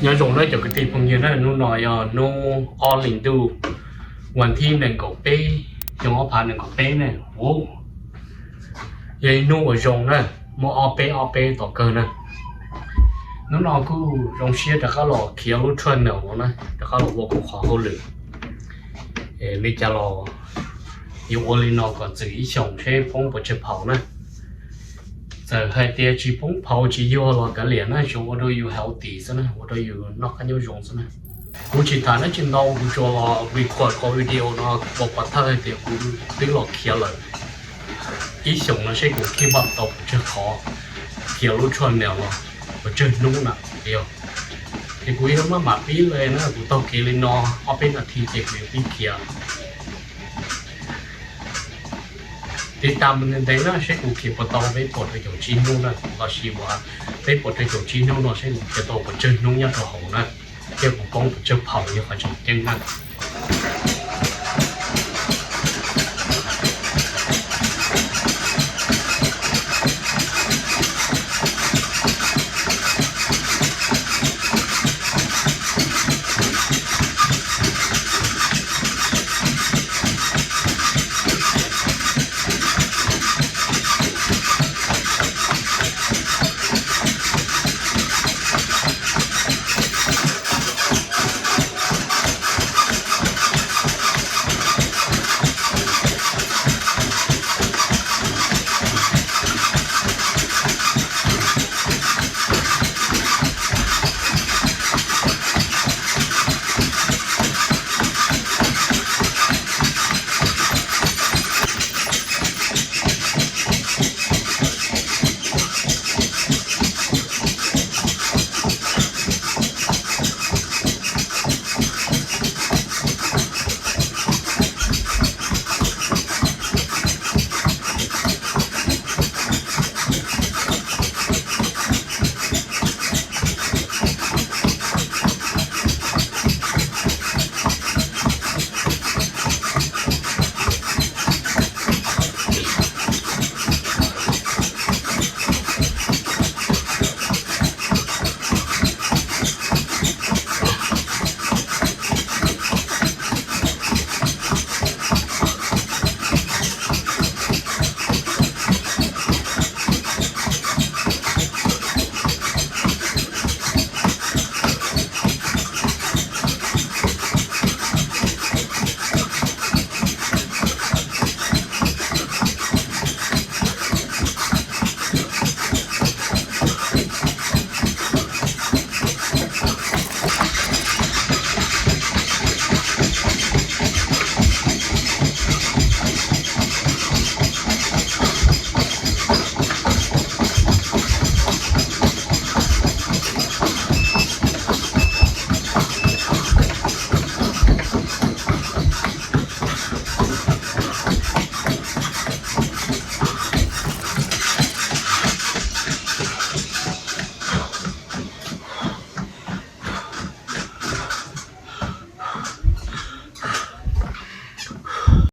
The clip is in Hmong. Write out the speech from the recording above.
Nyob zoo na cov kwv tij phooj ywg na, hnub no yog hnub ob hlis ntuj, vas thib nees nkaum peb, xyoo ob phav nees nkaum peb ne. Ub, yog ib hnub uas zoo na, muaj ob peb ob peb tom kawg na. Hnub no kuj zoo siab rov qab los khiav lub channel no na, rov qab los ua kuv qhov hauj lwm. Li cas los yuav ua li no kom txwm ib xyoos seb poob puas tsawg phaus na. Txawm hais tias tsis poob phaus tsis yuag los kav liam na, tsuas ua rau yus healthy xwb na, ua rau yus noj qab nyob zoo xwb na. Kuv tsis tham dab tsi ntau, kuv tsuas los record qhov video no ua pov thawj hais tias kuv twb los khiav lawm ib xyoos no seb kuv keep up tau puas tsawg qhov, khiav lub channel no puas tsawg hnub na. Yog ces kuv yuav maj mam pib li na, kuv taug kev li no ob peb nas this ces kuv yuav pib khiav. Tiv tas mus ntev ntev na seb kuv khiav puas tau peb puas rau caum tsib hnub na, los sis uas peb puas rau caum tsib hnub no seb kuv khiav tau puas tsawg hnub nyob rau hauv na, thiab kuv poob puas tsawg phaus yog qhov tseem ceeb na.